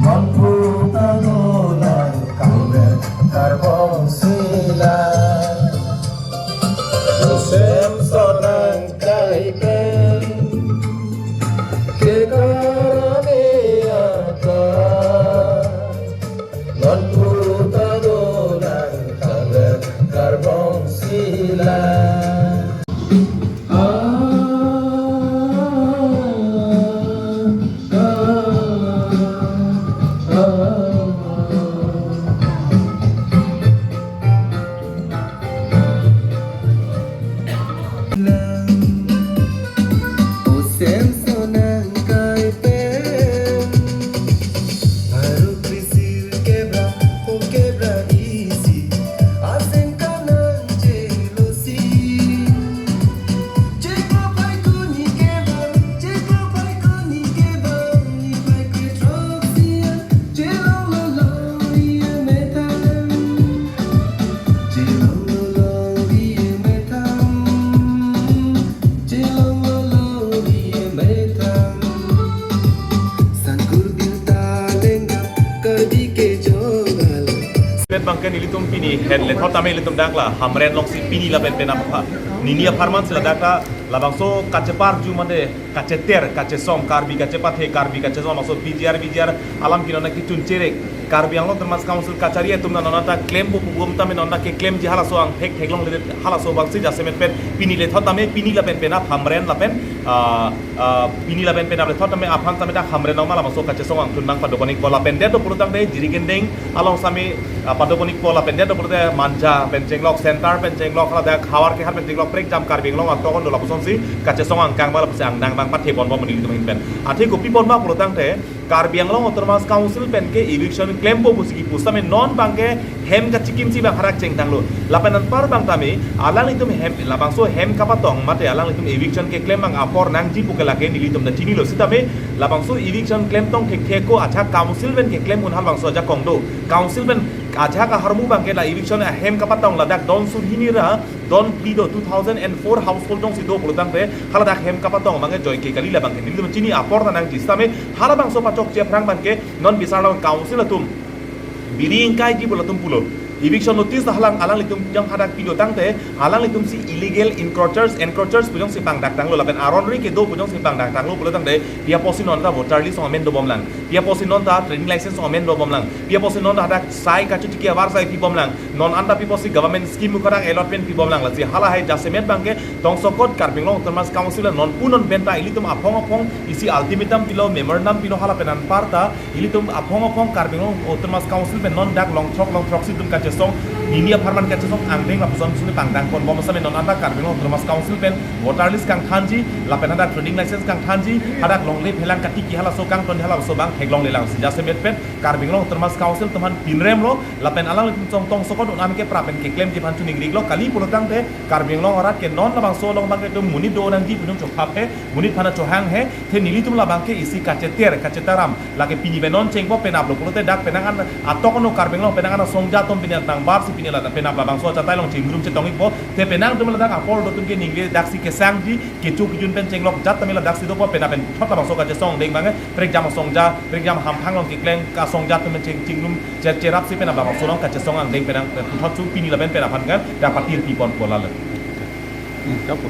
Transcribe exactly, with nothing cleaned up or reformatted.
Manputa dolang kangber karbong sila. Osem sonang kai pen kekarane ata. Manputa dolang kangber karbong sila. Pet bangke nelitum pini hen le thot tame nelitum dak la Hamren alongsi pini lapen penap apha. Nini apharman si ladak la labangso kacheparju mate kacheter kachesong Karbi kachepathe Karbi kachesong labangso B G R B G R alam kino na kichun cherek Karbi Anglong Autonomous Council kachari atum na nonta klempo pu bom tame nonta keklemji halaso angthek theklongledet halaso bangsi jasemet pen pini le thot tame pini lapen penap Hamren lapen ah, ah, pini lapen penap le thot tame aphan tame dak Hamren ong ma labangso kachesong angthun bang padokonik po lapen det do pulotangte Jirikindeng along sami ah, padokonik po lapen det do pulote Manja pen chenglok, Center pen chenglok, haladak Howraghat pen chenglok prekjam Karbi Anglong atokon do lapusonsi kachesong angkang bang lapusi angdang bang pathe ponbom nelitum ahin pen. Athe kopi ponbom pulotangte Karbi Anglong Autonomous Council pen ke eviction klempo pusi kipu same non bangke hem kachikimsi bang harak chengtanglo. Lapen anpar bang tame alanglitum hem labangso hem kapatong mate alanglitum eviction keklem bang apor nangji pu ke lake nelitum ta chinilo sitame labangso eviction klemtong thekthe ko ajahak council pen keklem un halabangso ajakong do. Council pen ajahak aharmu bangke la eviction ahem kapatong ladak don surhini ra don phli do two thousand and four household jongsi do pulotangte haladak hem kapatong bangke joike kali labangke nelitum chini apor ta nangji sitame halabangso pachokche aphrang bangke non bisar along council atum biri ingkaiji pu latum pulo. Eviction notice halang alanglitum jang hadak pilo tangte alanglitumsi illegal encroachers encroachers pu jongsi pangdak tanglo lapen aron ri kedo pu jongsi pangdak tanglo pulotangte pi apotsi nonta voter list ong amen dobomlang, pi apotsi nonta trading license ong amen dobomlang, pi apotsi nonta hadak sai kachotiki avarsai pibomlang, non anta pi apotsi government scheme mukhang allotment pibomlang, lasi halahai jasemet bangke tongsokot Karbi Anglong Autonomous Council non pu non pen ta ilitum aphong aphong isi ultimatum pilo, memorandum pilo, hala pen anpar ta ilitum aphong aphong Karbi Anglong Autonomous Council pen non dak longthrok longthroksi itum kachesong, nini apharman kachesong angdeng lapuson suni pangdang ponbom same non anta Karbi Anglong Autonomous Council pen voter list kangthanji, lapen hadak trading license kangthanji, hadak longle phelang katiki halaso kangton halaso bang theklonglelang si jasemet pen Karbi Anglong Autonomous Council atum aphan pinremlo, lapen alanglitum chong tongsokot un-an ke pra pen keklemji aphan chiningrilo, kali pulotangte Karbi Anglong arat ke non labangso along bangke itum monit do nangji pu nung chophap he, monit aphan chohang he, the nelitum labangke isi kacheter kachetaram, lake pini pen non chengpo penaplo pulote dak penang an atok ano Karbi Anglong penang an asongja atum pini nang barsi pini la penap labangso achatai along chingrum chetong ikpo, the penang atum ladak apor do atum ke ningle daksi kesangji, kecho kejun pen chenglok jat tame ladaksi dopo penap pen thot labangso kachesong angdeng bangke prekjam asongja, prekjam hamphang along kekleng asongja atum pen ching chingrum che- cherapsi penap labangso along kachesong angdeng penang puthot su pini lapen penap aphan kan dapat tirpi ponpo lalo. Hmm, kapo.